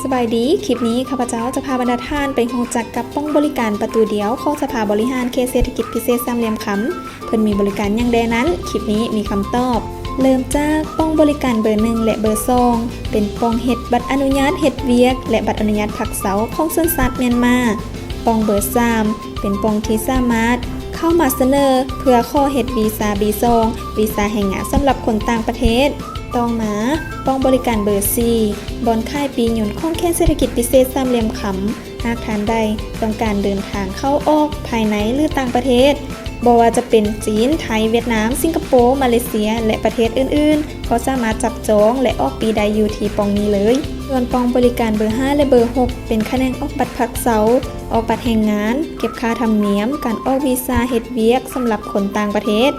ສະບາຍດີ, ຄລິບນີ້ຂ້າພະເຈົ້າຈະພາບັນດາທ່ານໄປຮູ້ຈັກກັບປ່ອງບໍລິການປະຕູດຽວຂອງສະພາບໍລິຫານເຂດເສດຖະກິດພິເສດສາມຫຼ່ຽມຄຳ. ເພິ່ນມີບໍລິການຫຍັງແດ່ນັ້ນ? ຄລິບນີ້ມີຄຳຕອບ. ເລີ່ມຈາກປ່ອງບໍລິການເບີໜຶ່ງ ແລະ ເບີສອງ ເປັນປ່ອງເຮັດບັດອະນຸຍາດເຮັດວຽກ ແລະ ບັດອະນຸຍາດພັກເຊົາຂອງຊົນຊາດມຽນມາ. ປ່ອງເບີສາມ ເປັນປ່ອງທີ່ສາມາດເຂົ້າມາສະເໜີເພື່ອຂໍເຮັດວີຊາ ບີ ສອງ ວີຊາແຮງງານສຳລັບຄົນຕ່າງປະເທດ. ຕໍ່ມາ ປ່ອງບໍລິການເບີສີ່ ບ່ອນຂາຍປີ້ຍົນຂອງເຂດເສດຖະກິດພິເສດສາມຫຼ່ຽມຄຳ. ຫາກທ່ານໃດຕ້ອງການເດີນທາງເຂົ້າອອກພາຍໃນ ຫຼື ຕ່າງປະເທດ, ບໍ່ວ່າຈະເປັນຈີນ, ໄທ, ຫວຽດນາມ, ສິງກະໂປ, ມາເລເຊຍ ແລະ ປະເທດອື່ນໆ ກໍສາມາດຈັບຈອງ ແລະ ອອກປີ້ໄດ້ຢູ່ທີ່ປ່ອງນີ້ເລີຍ. ສ່ວນປ່ອງບໍລິການເບີຫ້າ ແລະ ເບີຫົກ ເປັນຂະແໜງອອກບັດພັກເຊົາ, ອອກບັດແຮງງານ, ເກັບຄ່າທຳນຽມການອອກວີຊາເຮັດວຽກສຳລັບຄົນຕ່າງປະເທດ.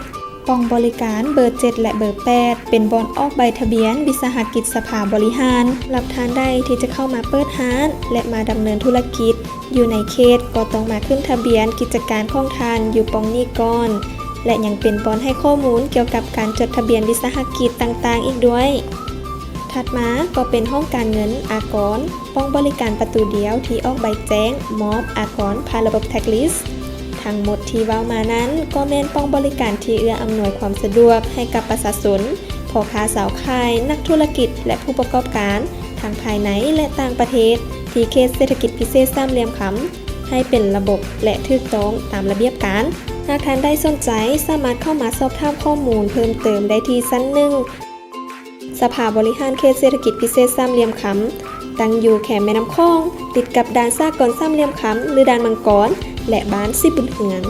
ປ່ອງບໍລິການເບີເຈັດ ແລະ ເບີແປດ ເປັນບ່ອນອອກໃບທະບຽນວິສາຫະກິດສະພາບໍລິຫານ. ສຳລັບທ່ານໃດທີ່ຈະເຂົ້າມາເປີດຮ້ານ ແລະ ມາດຳເນີນທຸລະກິດຢູ່ໃນເຂດ, ກໍຕ້ອງມາຂຶ້ນທະບຽນກິດຈະການຂອງທ່ານຢູ່ປ່ອງນີ້ກ່ອນ ແລະ ຍັງເປັນບ່ອນໃຫ້ຂໍ້ມູນກ່ຽວກັບການຈົດທະບຽນວິສາຫະກິດຕ່າງໆອີກດ້ວຍ. ຖັດມາກໍເປັນຫ້ອງການເງິນອາກອນ, ປ່ອງບໍລິການປະຕູດຽວທີ່ອອກໃບແຈ້ງມອບອາກອນຜ່ານລະບົບ Tax List. ທັງໝົດທີ່ເວົ້າມານັ້ນ ກໍແມ່ນປ່ອງບໍລິການທີ່ເອື້ອອຳນວຍຄວາມສະດວກໃຫ້ກັບປະຊາຊົນ, ພໍ່ຄ້າຊາວຂາຍ, ນັກທຸລະກິດ ແລະ ຜູ້ປະກອບການ ທັງພາຍໃນ ແລະ ຕ່າງປະເທດ ທີ່ເຂດເສດຖະກິດພິເສດສາມຫຼ່ຽມຄຳ ໃຫ້ເປັນລະບົບ ແລະ ຖືກຕ້ອງຕາມລະບຽບການ. ຫາກທ່ານໃດສົນໃຈ, ສາມາດເຂົ້າມາສອບຖາມຂໍ້ມູນເພີ່ມເຕີມໄດ້ທີ່ຊັ້ນໜຶ່ງ ສະພາບໍລິຫານເຂດເສດຖະກິດພິເສດສາມຫຼ່ຽມຄຳ, ຕັ້ງຢູ່ແຄມແມ່ນ້ຳຂອງ, ຕິດກັບດ່ານສາກົນສາມຫຼ່ຽມຄຳ ຫຼື ດ່ານມັງກອນ ແລະ ບ້ານສີບຸນເຮືອງ.